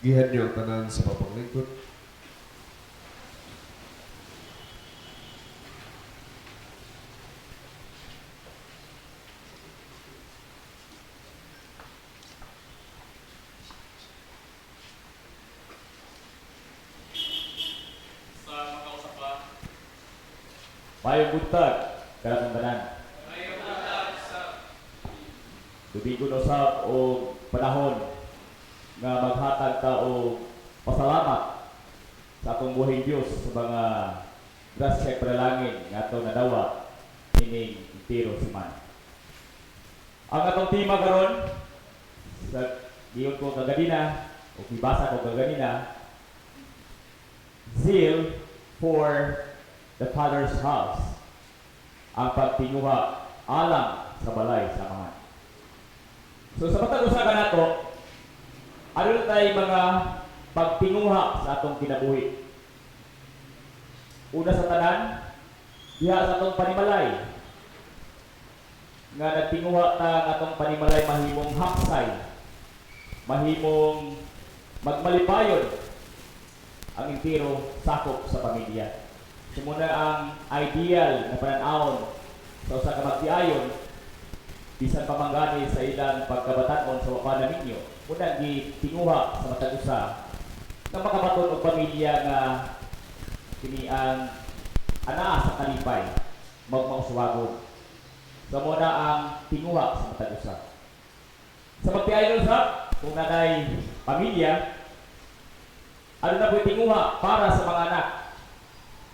Gihan niyo ang tanan sa papanglingkod. Sa makausa pa. Maayong buntag, kanatong tanan. Tubigon usab og panahon nga maghatag ta og pasalamat sa atong buhing Dios sa mga grasya ug panalangin nga atong nadawa ining entero semana. Ang atong tema karon sa giyon ko kaganina o gibasa ko kaganina, zeal for the Father's house, ang pagtinguha alang sa balay sa Amahan. So sa matag usa kanato, aduna tay mga pagtinguha sa atong kinabuhi. Una sa tanan, diha sa atong panimalay, nga nagtinguha ta nga atong panimalay mahimong hapsay, mahimong magmalipayon ang entero sakop sa pamilya. So muna ang ideal na pananawon sa usa ka magtiayon, bisan pa man gani sa ilang pagkabataon sa wa ninyo, muna gitinguha sa matag usa nga makabaton og pamilya nga kini ang anaa sa kalipay, magmauswagon. So muna ang tinguha sa matag usa. Sa magtiayon usab, kung nanay pamilya, ano na po'y tinguha para sa mga anak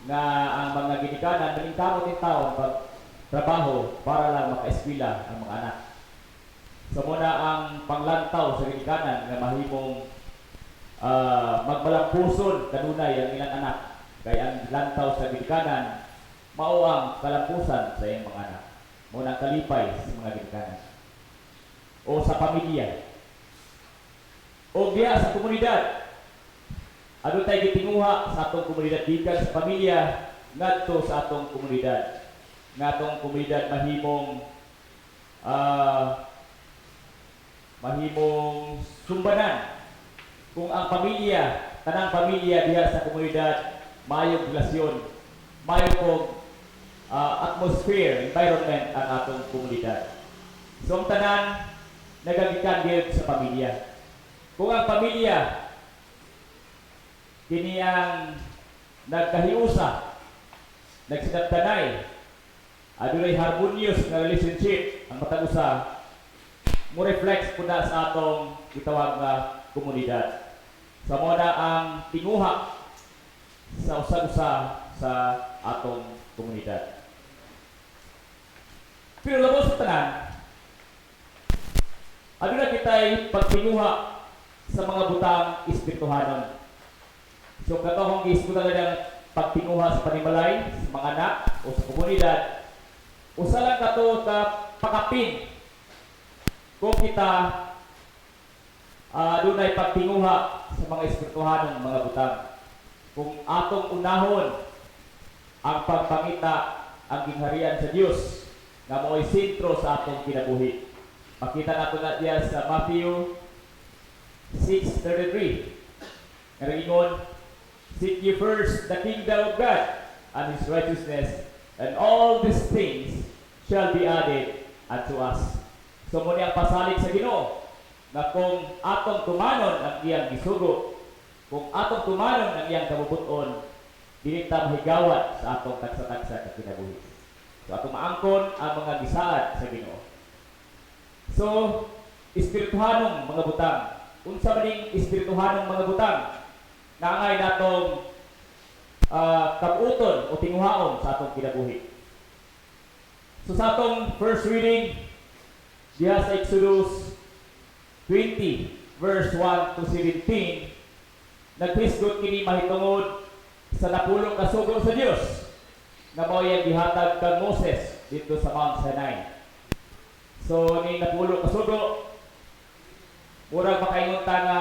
nga ang mga ginikanan maningkamot in taon pag trabaho para lang makaeskwela ang mga anak. So muna ang panglantaw sa ginikanan nga mahimong magmalampuson kanunay ang ilang anak, kay ang lantaw sa ginikanan mao ang kalampusan sa iyang mga anak. Muna ang kalipay sa mga ginikanan o sa pamilya o diha sa komunidad. Ano tayo gitinguha sa atong komunidad gikan sa pamilya ngadto sa atong komunidad? Nga atong komunidad mahimong sumbanan. Kung ang pamilya, tanang pamilya diha sa komunidad maayong relasyon, maayo pong atmosphere, environment ang atong komunidad. So ang tanan nagagikan gyud sa pamilya. Kung ang pamilya kini ang nagkahiusa, nagsinabtanay, adunay harmonious nga relationship ang matag usa, mo reflect po na sa atong gitawag nga komunidad. Sa mo na ang tinguha sa usag-usa sa atong komunidad. Pero labaw sa tanan, aduna kita'y pagtinguha sa mga butang espirituhanon. So kato akong giisgutan nga pagtinguha sa panimalay, sa mga anak o sa komunidad, usa lang kato ka pakapin kung kita dunay pagtinguha sa mga espirituhanong mga butang. Kung atong unahon ang pagpangita ang gingharian sa Dios nga mao'y sentro sa atong kinabuhi. Makita nato na diya sa Matthew 6:33. Nga nag-ingon, "Seek ye first the kingdom of God and His righteousness, and all these things shall be added unto us." So mo ni ang pasalig sa Ginoo na kung atong tumanon ang iyang gisugo, kung atong tumanon ang iyang kabubuton, dili ta mahigawat sa atong tagsa-tagsa ka kinabuhi. So atong maangkon ang mga gisaad sa Ginoo. So, espirituhanong mga butang. Unsa man ning espirituhanong mga butang? Naangay natong kabuton o tinguhaon sa atong kinabuhi. So sa atong first reading, diha sa Exodus 20 verse 1 to 17, naghisgot kini mahitungod sa napulo ka sugo sa Dios na mao iyang gihatag kang Moses didto sa Mount Sinai. So ni napulo ka sugo, murag makaingon ta nga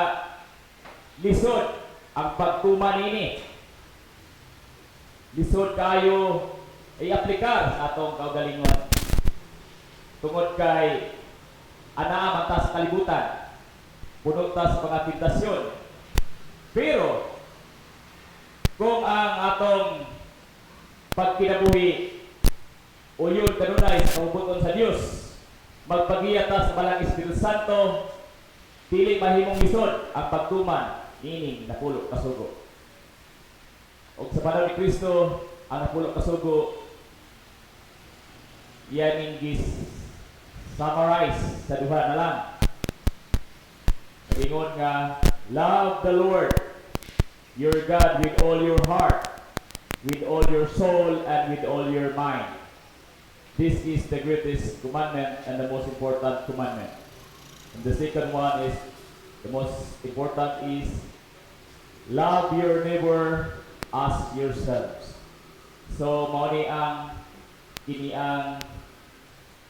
lisod ang pagtuman niini. Lisod kayo i-aplikar sa atong kaugalingon. Tungod kay anaa man ta sa kalibutan, puno ta sa mga tentasyon. Pero kung ang atong pagkinabuhi uyon kanunay sa kabubut-on sa Dios, magpagiya ta sa Balaang Espiritu Santo, dili mahimong lisod ang pagtuman niining napulo ka sugo. Og sa panahon ni Kristo, ang napulo ka sugo yan ing gis summarize sa duha na lang. Ingon nga, "Love the Lord your God with all your heart, with all your soul, and with all your mind. This is the greatest commandment and the most important commandment." And the second one is, the most important is, "Love your neighbor as yourselves." So, mao ni ang kini ang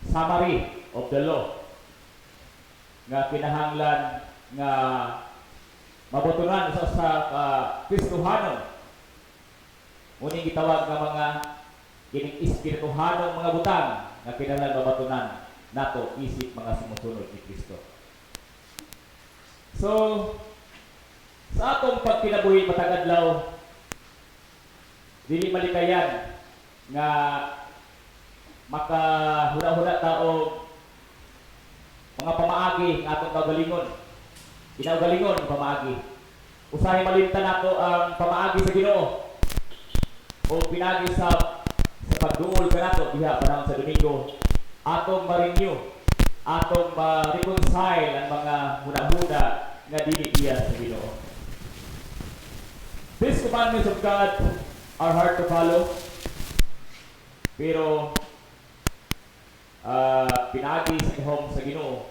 summary of the law nga kinahanglan nga mabatunan sa Kristohanon. Muning gitawag nga mga kining espirituhanong mga butang nga kinahanglan mabatunan nato isip mga sumusunod ni Kristo. So, sa atong pagkinabuhi matag adlaw, dili malikayan nga makahuna-huna ta og mga pamaagi nga atong kaugalingon. Kinaugalingon nga pamaagi. Usahay malimtan nato ang pamaagi sa Ginoo o pinagi sa pagduol kanato diha panahon sa Domingo, atong ma-renew, atong ma-reconcile ang mga huna-huna nga dili iya sa Ginoo. These commandments of God are hard to follow, pero pinaagi sa gihom sa Ginoo,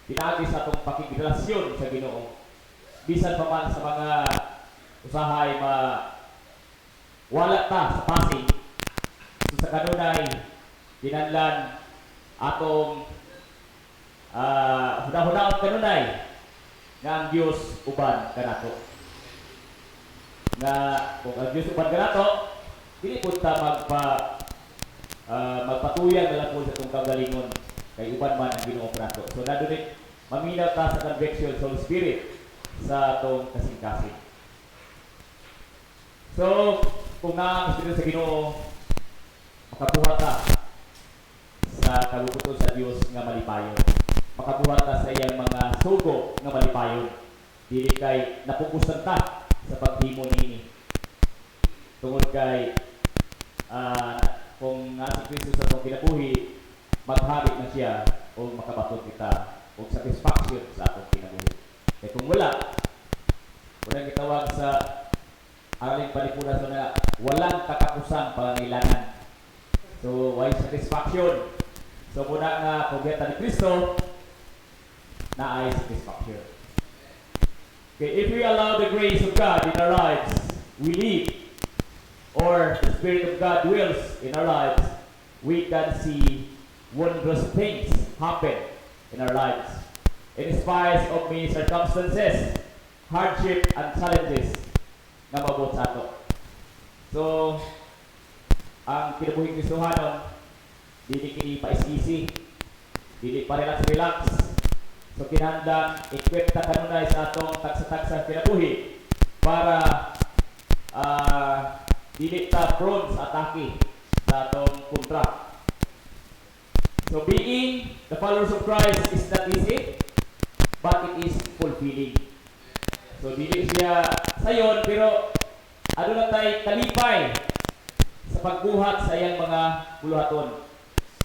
pinaagi sa atong pakigrelasyon sa Ginoo, bisan pa man sa mga usahay ma wala ta sa passing, so sa kanunay kinahanglan atong huna-hunaon kanunay nga ang Dios uban kanato. Nga kung ang Dios uban kanato, dili pud ta magpatuyang na lang po sa atong kaugalingon kay uban man ang Ginoo kanato. So nadunit maminaw ta sa conviction sa Holy Spirit sa atong kasing-kasing. So, kung naa ang Espiritu sa Ginoo, makabuhat ta sa kabubut-on sa Dios nga malipayon. Makabuhat ta sa iyang mga sugo nga malipayon. Dili kay napugusan ta sa paghimo niini. Tungod kay kung nga si Kristo sa atong kinabuhi, maghari na siya o makabaton kita og satisfaction sa atong kinabuhi. Kay kung wala, walang gitawag sa Araling Panlipunan sa na walang katapusang pangangailangan. So, why satisfaction? So, muna nga kung ni Kristo, naay satisfaction. Okay, if we allow the grace of God in our lives, we live, or the Spirit of God dwells in our lives, we can see wondrous things happen in our lives. In spite of many circumstances, hardship, and challenges nga maabot sa ato. So, ang kinabuhing Kristohanon, dili kini pa-easy, dili pa relax-relax. So, kinahanglan equip ta kanunay sa atong tagsa-tagsa kinabuhi para dili ta prone sa atake sa atong kontra. So being the followers of Christ is not easy, but it is fulfilling. So dili siya sayon, pero aduna tay kalipay sa pagbuhat sa iyang mga buluhaton.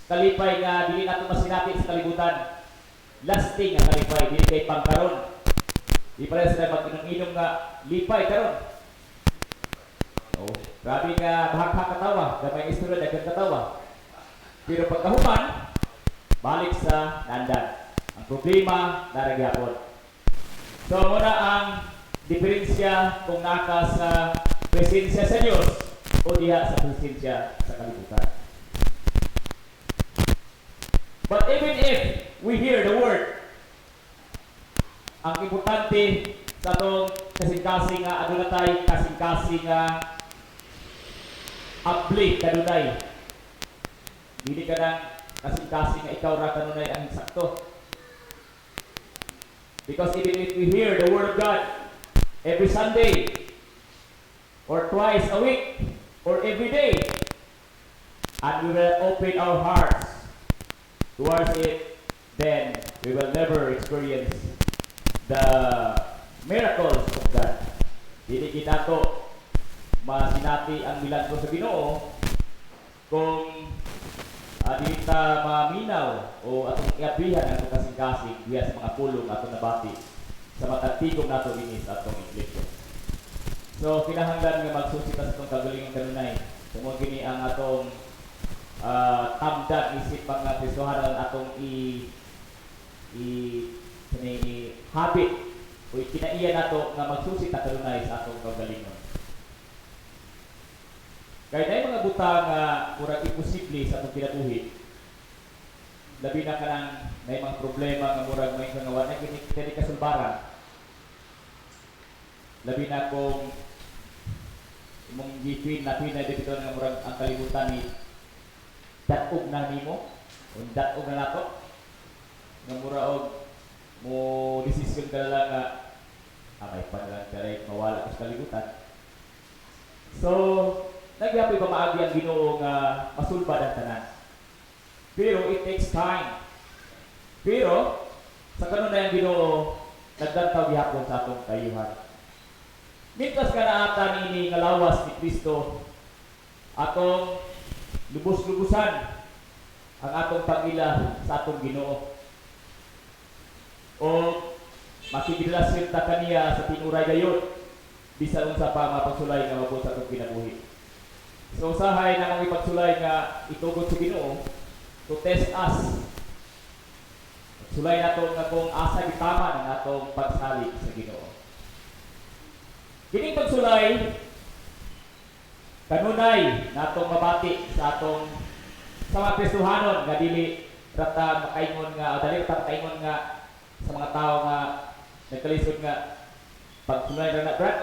Kalipay nga dili nato masinati sa kalibutan. Lasting nga kalipay, dili kay pangkaron. Di pala sila mag-inom-inom nga lipay karon. Oh, grabe nga bahaghag katawa, gamay istorya, daghan katawa. Pero pagkahuman, balik sa nandan. Ang problema, naa ra gihapon. So, muna ang diferensya kung naa ka sa presensya sa Diyos o diha sa presensya sa kalibutan. But even if we hear the word, ang importante sa atong kasing-kasing nga aduna tay kasing-kasing nga abli kanunay. Dili ka nang kasing-kasing nga ikaw ra kanunay ang sakto. Because even if we hear the word of God, Every Sunday, or twice a week, or every day, and we will open our hearts towards it, then we will never experience the miracles of God. Dili kita to masinati ang milagro sa Ginoo kung dili ta maminaw o atong iabrihan ang atong kasing-kasing diha sa mga pulong atong nabati sa matag tigom nato dinhi sa atong iglesia. So kinahanglan nga magsusi ta sa atong kagalingon kanunay. Tungod kini ang atong tamdag isip mga Kristohanon, atong i i kani habit o kinaiya nato nga magsusi ta kanunay sa atong kagalingon. Kay naay mga butang nga murag imposible sa atong kinabuhi. Labi na kanang naay mga problema nga murag may nga wa na kini kini kasulbaran. Labi na kung imong gipin na pinay dito nga murag ang kalibutan ni dat-og na nimo o dat-og na nato nga mura og mo desisyon ka na lang nga may pa lang karay mawala ko sa kalibutan. So, nagyapoy pamaagi ang Ginoo nga masulbad ang tanan. Pero it takes time. Pero sa kanunay ang Ginoo naglantaw gihapon sa atong kayuhan. Mientras ka naata niini nga lawas ni Kristo, atong lubos-lubusan ang atong pag-ila sa atong Ginoo. O makigilasyon ta kaniya sa tinuray gayod bisan unsa pa mapagsulay nga mabot sa atong kinabuhi. So usahay na mga ipagsulay nga itugot sa Ginoo to test us. Sulay nato nga kung asa gitama ng atong pagsalig sa Ginoo. Kining pagsulay kanunay natong mabati sa atong sa mga Kristohanon nga dili rata makaingon nga o dali rata makaingon nga sa mga tao nga nagkalisod nga pagsulay ra na, Brad,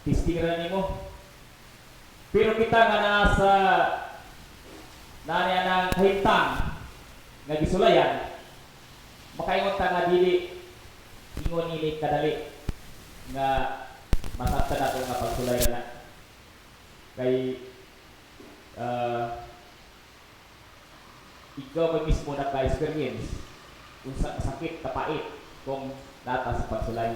testing ra nimo. Pero kita nga nasa naa ng kahimtang nga gisulayan, makaingon ta nga dili ingon ini kadali nga masabtan nato nga pagsulay na kay ikaw ba mismo naka-experience unsa kasakit, kapait kung nata sa pagsulay.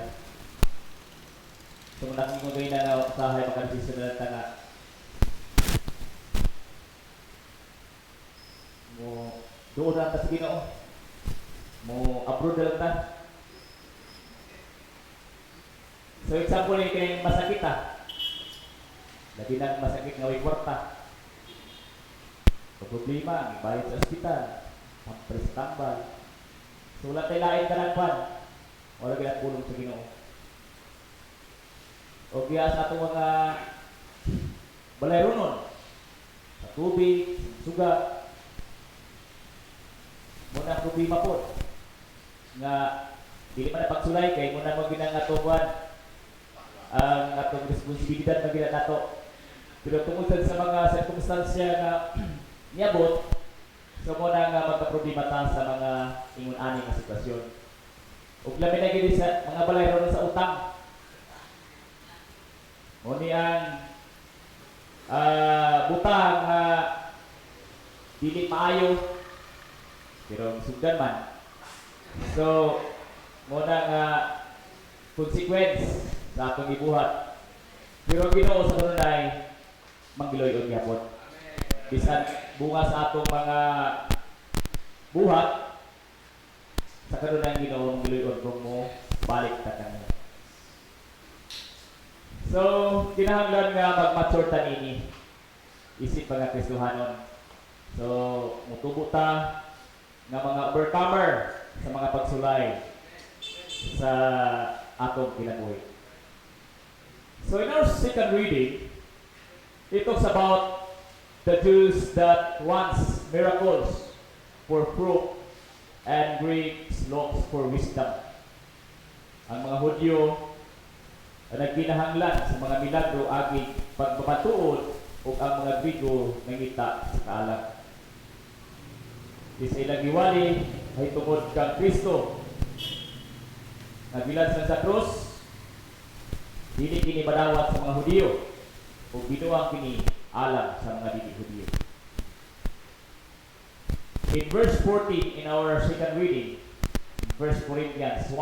So nakingon gani na usahay makadesisyon na ta nga mo doon na ta sa Ginoo, mo abroad na lang ta. So example ni kay masakit ah. Labi na masakit nga way kwarta. O problema, ang ibayad sa ospital, ang tambal. So wala tay lain kanang kwan. Wala gyud pulong sa Ginoo. O giya sa atong mga balayronon, sa tubig, sa suga, muna ang problema po nga dili man na pagsulay kay muna mo ginang atong kwan, ang atong responsibilidad na gina nato. Pero tungod sad sa mga sirkumstansya nga niabot, so mo na nga magka-problema ta sa mga ingon ani nga sitwasyon. Ug labi na gid sa mga balayronon sa utang. Mo ni ang butang nga dili maayo pero sugdan man. So mo na nga consequence sa atong gibuhat. Pero ang Ginoo sa kanunay manggiloy-on gyapon. Bisan bunga sa atong mga buhat, sa kanunay ang Ginoo manggiloy-on kung mo balik ta kaniya. So, kinahanglan nga mag-mature ta nini isip mga Kristohanon. So, mutubo ta nga mga overcomer sa mga pagsulay sa atong kinabuhi. So in our second reading, it talks about the Jews that wants miracles for proof and Greeks looks for wisdom. Ang mga Hudyo ay nagkinahanglan sa mga milagro agi pagmamatuod ug ang mga Griego nangita sa kaalam. Di sa ilang giwali ay tungod kang Kristo. Nga gilansan sa krus, dili kini madawat sa mga Hudiyo ug binuang kini alang sa mga dili Hudiyo. In verse 14 in our second reading, in 1 Corinthians 1,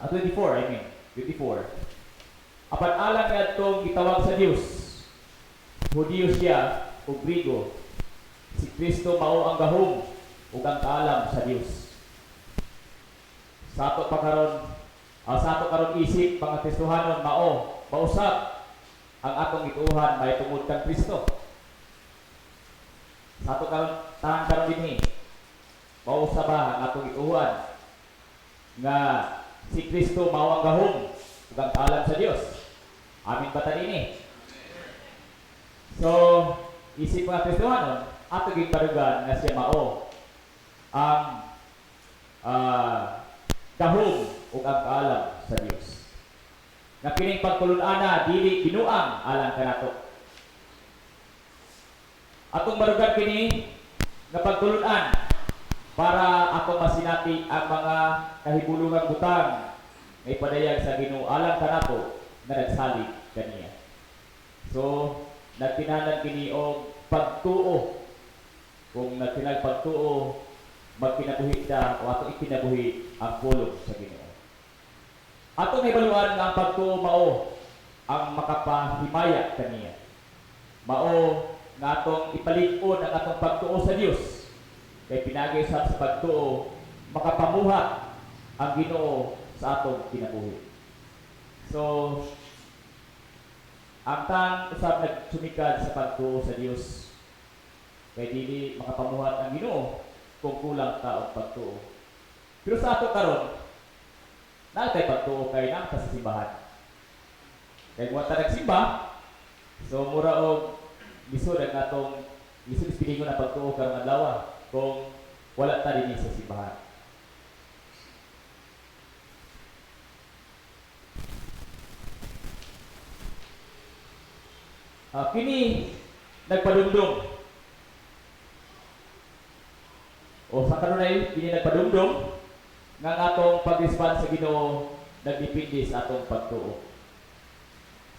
24, I mean, 24. Apan alang ngadtong gitawag sa Dios, Hudiyo siya o Grigo, si Kristo mao ang gahom ug ang kaalam sa Dios. Sa ato pa karon, sa ato karon isip mga Kristohanon, mao mausab ang atong gituohan may tungod kang Kristo. Sa ato karon tanan karon dinhi, mao usab ba ang atong gituohan nga si Kristo mao ang gahom ug ang kaalam sa Dios? Amin ba ta nini? So, isip mga Kristohanon, ato giparugan nga siya mao ang gahom ug ang kaalam sa Dios. Nga kining pagtulun-ana dili binuang alang kanato. Atong marugan kini nga pagtulun-an para atong masinati ang mga kahibulungang butang nga ipadayag sa Ginoo alang kanato nga nagsalig kaniya. So, nagkinahanglan kini og pagtuo. Kung nagkinahanglan pagtuo, magkinabuhi ta o atong ikinabuhi ang pulong sa Ginoo. Atong hibaluan nga ang pagtuo mao ang makapahimaya kaniya. Mao nga atong ipalig-on ang atong pagtuo sa Dios. Kay pinaagi sa pagtuo makapamuhat ang Ginoo sa atong kinabuhi. So, ang tang usab nagsumikad sa pagtuo sa Dios. Kay dili makapamuhat ang Ginoo kung kulang ta og pagtuo. Pero sa ato karon, naa tay pagtuo kay naa ta sa simbahan. Kay kung ta nagsimba, so mura og lisod ang atong lisod ispilingon ang pagtuo karong adlaw kung wala ta dinhi sa simbahan. Kini nagpadumdum. O sa kanunay kini nagpadumdum nga ang atong pag-respond sa Ginoo nagdepende sa atong pagtuo.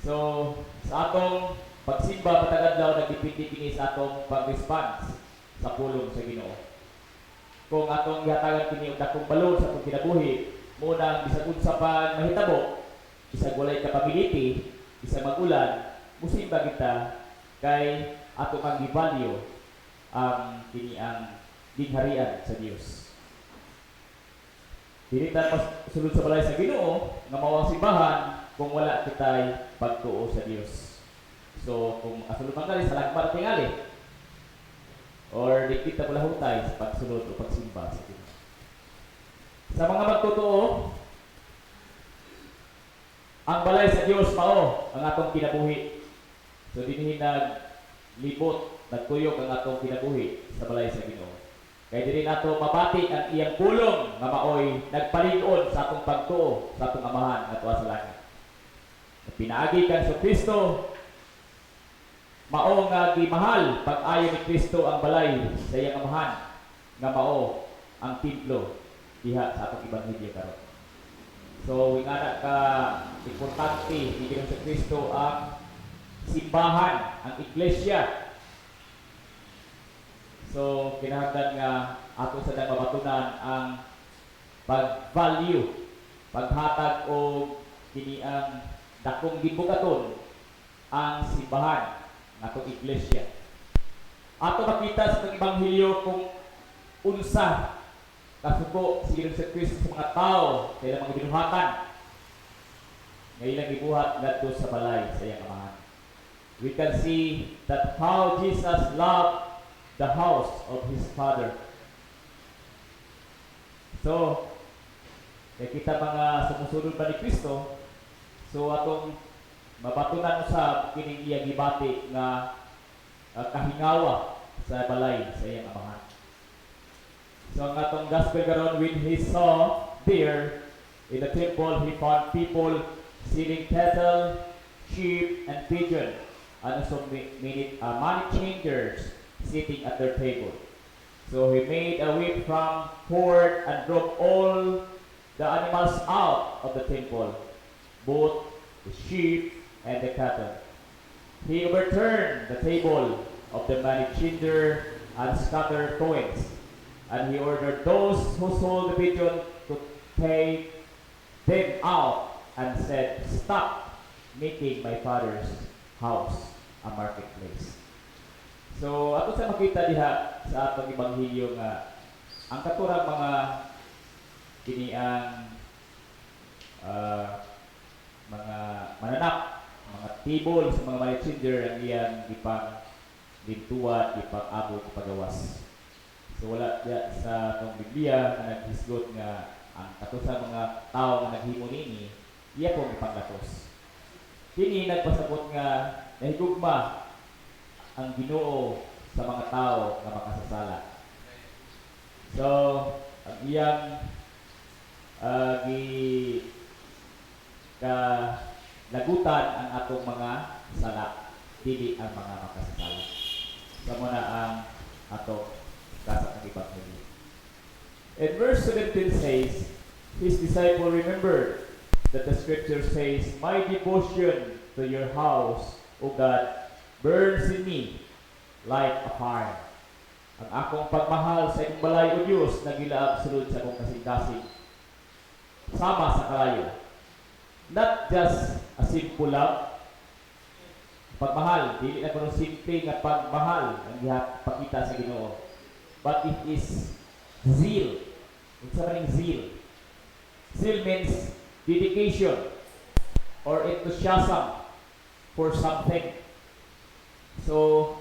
So sa atong pagsimba matag adlaw nagdepende kini sa atong pag-response sa pulong sa Ginoo. Kung atong gihatagan kini og dakong balon sa atong kinabuhi, mo nang bisag unsa pa mahitabo, bisag walay kapability, bisag mag-ulan, musimba kita kay ato kang gi-value ang kini ang gingharian sa Dios. Dili ta sulod sa balay sa Ginoo nga mao ang simbahan kung wala kitay pagtuo sa Dios. So kung makasulod man kali sa lagmar tingali or di kita palahutay sa pagsulod o pagsimba sa Ginoo. Sa mga magtotoo, ang balay sa Dios mao ang atong kinabuhi. So dinhi naglibot, nagtuyok ang atong kinabuhi sa balay sa Ginoo. Kay diri nato mabati ang iyang pulong nga maoy nagpalig-on sa atong pagtuo sa atong Amahan nga tuwa sa langit. Pinaagi kan sa Kristo, mao nga gimahal pag-ayo ni Kristo ang balay sa iyang Amahan nga mao ang templo diha sa atong ebanghelyo karon. So ingana ka importante ni Ginoong sa Kristo ang simbahan, ang iglesia. So kinahanglan nga ato sa dang mabatunan ang pag-value, paghatag og kini ang dakong gibukaton ang simbahan atong iglesia. Ato makita sa atong ebanghelyo kung unsa kasuko si Ginoong sa Kristo sa mga tao sa ilang mga binuhatan nga ilang gibuhat ngadto sa balay sa iyang Amahan. We can see that how Jesus loved the house of his Father. So, kay kita mga sumusunod ba ni Kristo, so atong mabatunan usab kining iyang gibati nga kahingawa sa balay sa iyang Amahan. So ang atong gospel karon, when he saw there in the temple, he found people selling cattle, sheep, and pigeon, and also many money changers sitting at their table. So he made a whip from cord and drove all the animals out of the temple, both the sheep and the cattle. He overturned the table of the money changer and scattered coins. And he ordered those who sold the pigeon to take them out and said, "Stop making my Father's house a marketplace." So, ato sa makita diha sa atong ebanghelyo nga ang katurang mga kini ang mga mananap, mga table sa mga money changer ang iyang gipang lintuan, gipang abog, pagawas. So wala diya sa atong Biblia nga naghisgot nga ang kato sa mga tao nga naghimo nini iya pong ipanggatos. Kini nagpasabot nga nahigugma ang Ginoo sa mga tao nga makasasala. So, ang iyang gi ka lagutan ang atong mga sala, dili ang mga makasasala. So mao na ang atong basa ng Ebanghelyo. In verse 17 says, his disciple remembered that the scripture says, "My devotion to your house, O God, burns in me like a fire." Ang akong pagmahal sa imong balay, O Dios, nagilaab sulod sa akong kasing-kasing, sama sa kalayo. Not just a simple love. Pagmahal, dili na kuno simple nga pagmahal ang gihapakita sa Ginoo. But it is zeal. Unsa man ning zeal? Zeal means dedication or enthusiasm for something. So,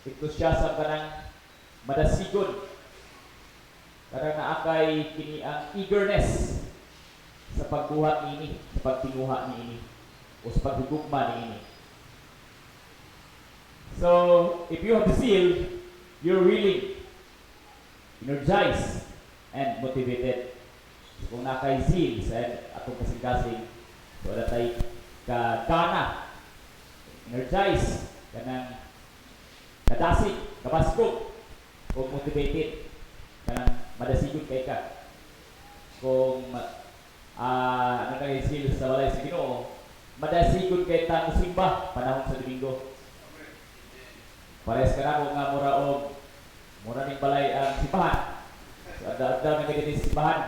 enthusiasm, kanang madasigon. Kanang naa kay kini ang eagerness sa pagbuhat niini, sa pagtinguha niini, o sa paghigugma niini. So, if you have zeal, you're willing, energized, and motivated. So, kung naa kay zeal sa atong kasing-kasing, so wala tay kagana, energized, kanang kadasig, kabaskog, o motivated, kanang madasigon kay ka. Kung naa kay zeal sa balay sa Ginoo, madasigon kay ta mosimba panahon sa Domingo. Pares ka na kung nga mura og mura ning balay ang simbahan. So adlaw-adlaw na kay sa simbahan.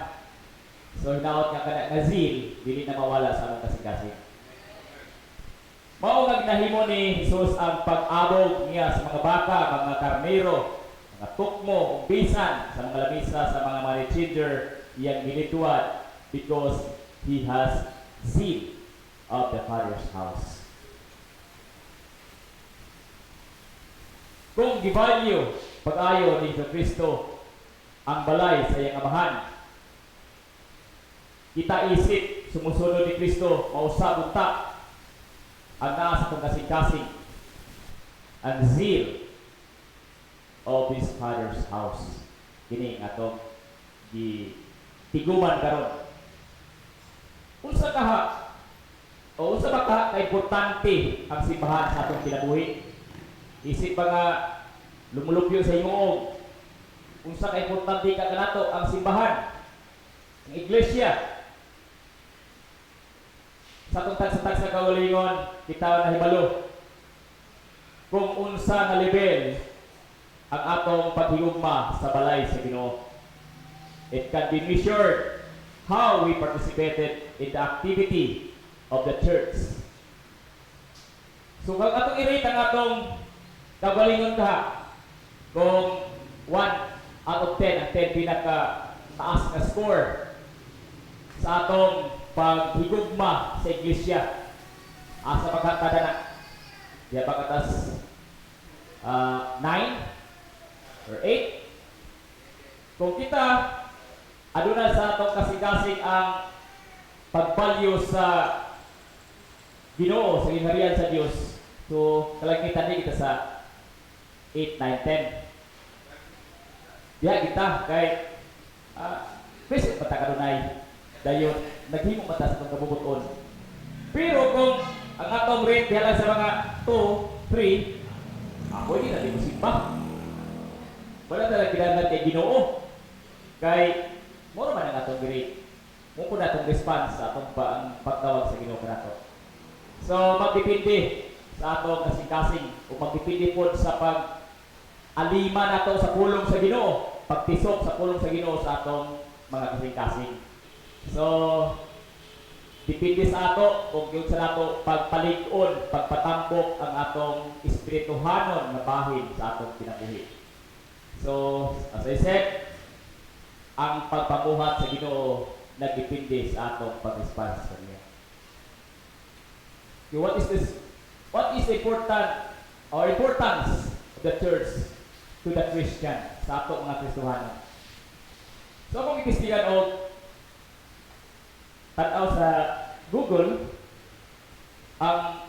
So hinaot nga kana nga zeal dili na mawala sa among kasing-kasing. Mao nga ginahimo ni Jesus ang pag-abog niya sa mga baka, mga karnero, mga tukmo, ug bisan sa mga lamisa sa mga money changer iyang gilituan because he has zeal of the Father's house. Kung givalue pag-ayo ni Hesus Kristo ang balay sa iyang amahan, kita isip sumusunod ni Kristo, mausab unta ang naa sa atong kasing-kasing ang zeal of his Father's house. Kini ang atong gi tiguman karon. Unsa kaha o unsa ba kaha ka importante ang simbahan sa atong kinabuhi? Isip ba nga lumulupyo sa himuog, unsa ka importante ka kanato ang simbahan, ang iglesia? Sa atong tagsa-tagsa kaugalingon, kita nahibalo kung unsa nga level ang atong paghigugma sa balay sa Ginoo. It can be measured how we participated in the activity of the church. So kung atong i-rate ang atong kaugalingon ka, kung 1 out of 10, ang 10 pinaka taas nga score sa atong paghigugma sa iglesia, asa ba ka kada na? Diya ba katas 9 or 8? Kung kita aduna sa atong kasing-kasing ang pagbalyo sa Ginoo, sa gingharian sa Dios, so kalagmitan ni kita sa 8, 9, 10. Diha kita kay present pa ta kanunay, dayon naghimo man ta sa atong kabubuton. Pero kung ang atong rate diha lang sa mga 2, 3, ako hindi na di mo simba. Wala talaga kinahanglan kay Ginoo. Kay mao man ang atong rate. Mao pud atong response sa atong pa, ang pagtawag sa Ginoo kanato. So magdepende sa atong kasing-kasing o magdepende pod sa pag alima nato sa pulong sa Ginoo, pagtisok sa pulong sa Ginoo sa atong mga kasing-kasing. So depende sa ato kung yun sa nato pagpalig-on, pagpatambok ang atong espirituhanon nga bahin sa atong kinabuhi. So, as I said, ang pagpamuhat sa Ginoo nagdepende sa atong pag-response sa niya. Okay, what is this? What is the important or importance of the church to the Christian, sa ato mga Kristohanon? So kung imbestigan og tan-aw sa Google, ang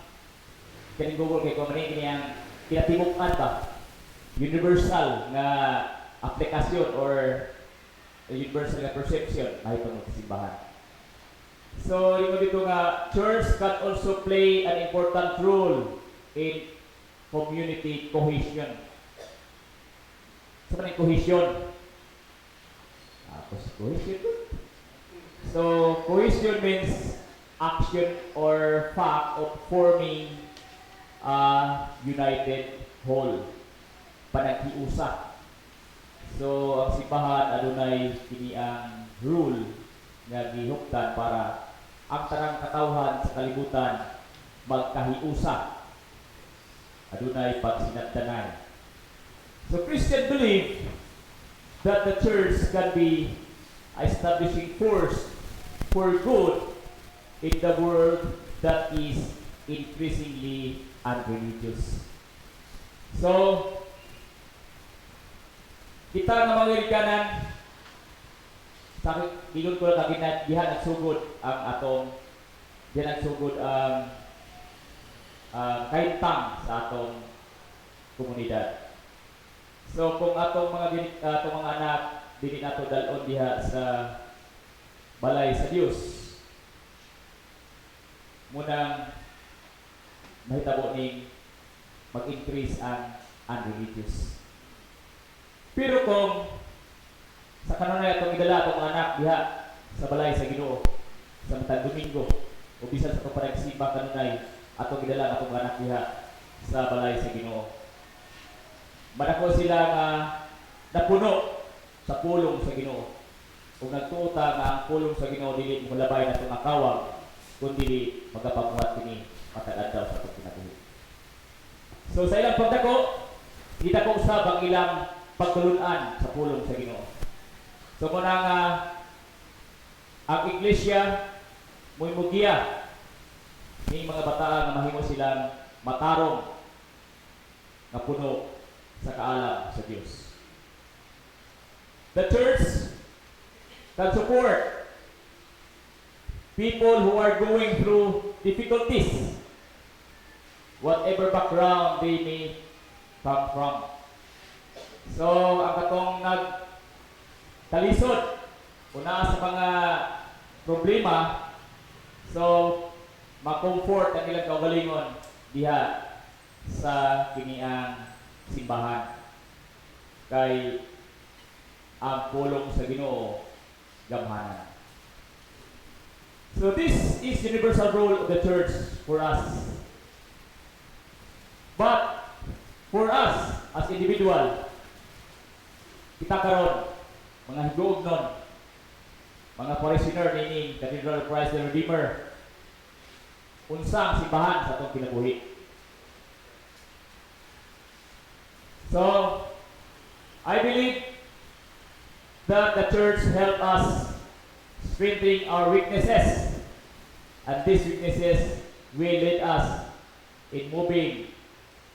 kaning Google kay kung kini ang kinatibuk-an ba, universal nga aplikasyon or universal nga perception mahitungod sa simbahan. So, ingon dito nga, church can also play an important role in community cohesion. Sa man ang cohesion? Tapos cohesion. So, cohesion means action or fact of forming a united whole. Panaghiusa. So, ang simbahan adunay kini ang rule nga gihuptan para ang tanang katawhan sa kalibutan magkahiusa. Adunay pagsinabtanay. So Christian believe that the church can be establishing force for good in the world that is increasingly unreligious. So, kita nga mga Amerikanan, sa ingon ko lang kagina, diha nagsugod ang kahintang sa atong komunidad. So kung atong mga anak dili nato dal-on diha sa balay sa Dios, munang mahitabo ning mag-increase ang unreligious. Pero kung sa kanunay atong idala atong mga anak diha sa balay sa Ginoo sa matag Domingo o bisan sa atong panagsimba kanunay atong idala ang atong mga anak diha sa balay sa Ginoo, madako sila nga napuno sa pulong sa Ginoo ug nagtuo ta nga ang pulong sa Ginoo dili molabay na atong akawag kundi magapamuhat kini matag adlaw sa atong kinabuhi. So sa ilang pagdako, gidako usab ang ilang pagtulun-an sa pulong sa Ginoo. So mao na nga ang iglesia mo'y mugiya ni mga bataan nga mahimo silang matarong nga puno sa kaalam sa Dios. The church can support people who are going through difficulties, whatever background they may come from. So, ang katong nag kalisod o naa sa mga problema, so ma-comfort ang ilang kaugalingon diha sa kiniang simbahan. Kay ang pulong sa Ginoo gamhanan. So this is universal role of the church for us. But for us as individual, kita karon mga higuognon, mga parishioner nining Cathedral of Christ the Redeemer, unsa ang simbahan sa atong kinabuhi? So, I believe that the church help us strengthening our weaknesses. And these weaknesses will lead us in moving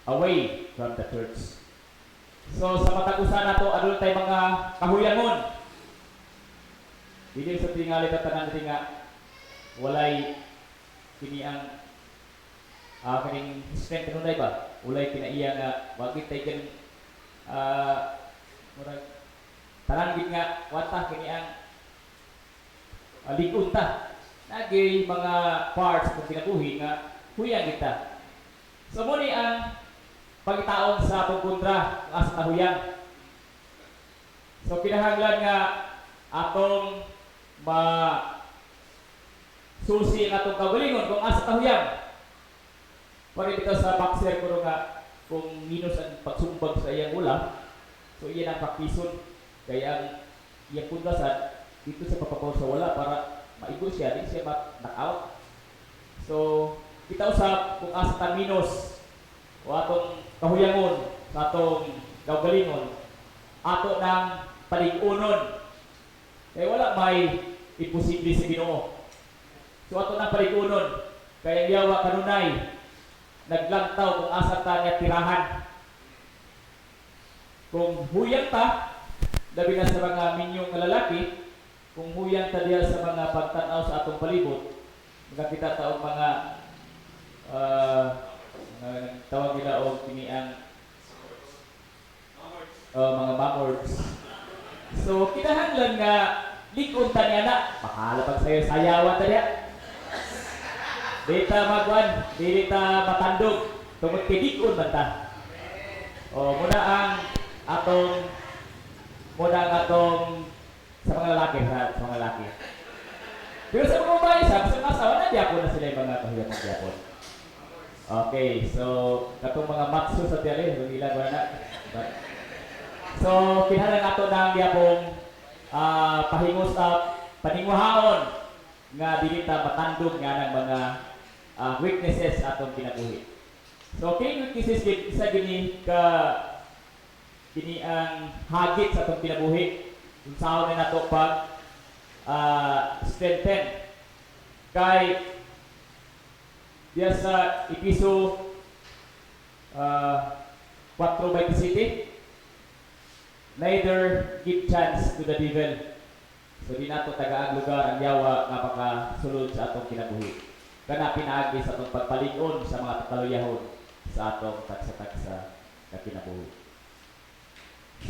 away from the church. So sa matag usa nato aduna tay mga kahuyangon. Dili sa tingali ta tanan nga walay kini ang kaning strength kanunay ba? Walay kinaiya nga wa gid tay kan murag tanan gid nga wata kini ang lig-on ta. Nagay mga parts kung kinabuhi nga huyang kita. So mao ni ang pagitaon sa atong kontra nga sa kahuyang. So kinahanglan nga atong ma Susi ang atong kaugalingon kung asa ta huyang. Pare bitaw sa boxer kuno nga kung minus ang pagsumbag sa iyang ula, so iya nang praktison. Kaya ang iyang pundasan dito sa papapaw sa wala para maigo siya, di siya ma-knockout. So, kita usab kung asa ta minus o atong kahuyangon sa atong kaugalingon, ato nang palig-unon. Kaya wala may imposible sa Ginoo. So ato nang palig-unon. Kaya ang yawa kanunay naglantaw kung asa ta niya tirahan. Kung huyang ta, labi na sa mga minyong nga lalaki, kung huyang ta diha sa mga pagtan-aw sa atong palibot, makakita ta og mga tawag nila og kini ang mga mamords. So kinahanglan nga lig-on ta niya na, bahala pag sayo sayawan ta diha. Di ta magwan, dili ta matandog tungod kay lig-on man ta. O muna ang atong sa mga lalaki, sa mga lalaki. Pero sa mga babae, sa mga asawa na diapon na sila yung mga kahiyang diapon. Okay, so katong mga matso sa tiyari, ilan wala na. But, so kinahanglan nato ng diapong pahingos sa paninguhaon nga dili ta matandog nga ng mga weaknesses atong kinabuhi. So kini weaknesses gid isa gini ka kini ang hagit sa atong kinabuhi kung saan na nato pag strengthen kay diya sa Episo 4:27, "Neither give chance to the devil." So di nato tagaang lugar ang yawa nga makasulod sa atong kinabuhi. Kana pinaagi sa atong pagpalig-on sa mga kaluyahon sa atong tagsa-tagsa na kinabuhi.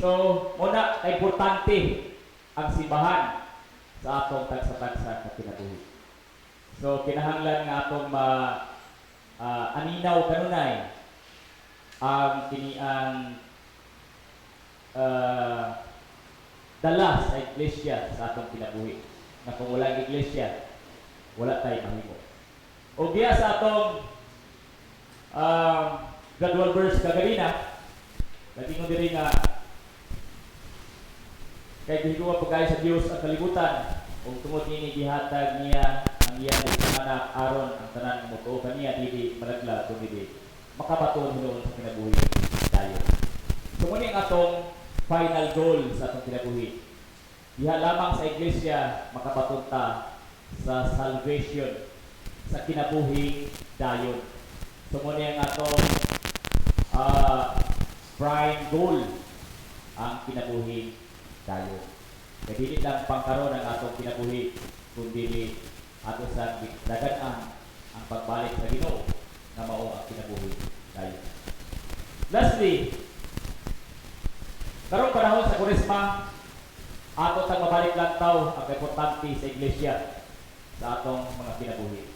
So, muna ka importante ang simbahan sa atong tagsa-tagsa na kinabuhi. So, kinahanglan nga atong ma aninaw kanunay ang kini ang dala sa iglesia sa atong kinabuhi. Na kung wala ang iglesia, wala tayo mahimo. O diya sa atong gradual verse kaganina, nag-ingon diri nga kay gihigugma pagkayo sa Dios ang kalibutan ug tungod niini gihatag niya ang iyang bugtong anak aron ang tanan nga motuo kaniya dili malaglag kundi makabaton hinuon sa kinabuhi dayon. So muna ang atong final goal sa atong kinabuhi. Diha lamang sa iglesia makabaton ta sa salvation, sa kinabuhi dayon. So muna ang atong prime goal, ang kinabuhi dayon. Kay dili lang pangkaron ang atong kinabuhi kundi ato sa dagan ang pagbalik sa Ginoo nga mao ang kinabuhi dayon. Lastly, karong panahon sa Kuresma, ato tang mabalik lantaw ang importante sa iglesia sa atong mga kinabuhi.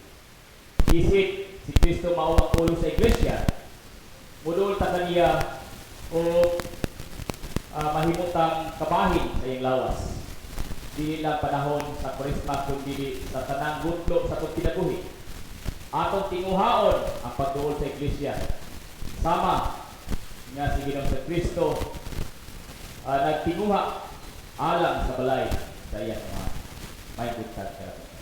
Isip si Kristo mao ang ulo sa iglesia, muduol ta kaniya o mahimutang kabahin sa iyang lawas. Dili lang panahon sa Kuresma kundi sa tanang gutlo sa atong kinabuhi. Atong tinguhaon ang pagduol sa iglesia. Sama nga si Ginoong sa Kristo nagtinguha alang sa balay sa iyang mga may buntag karapat.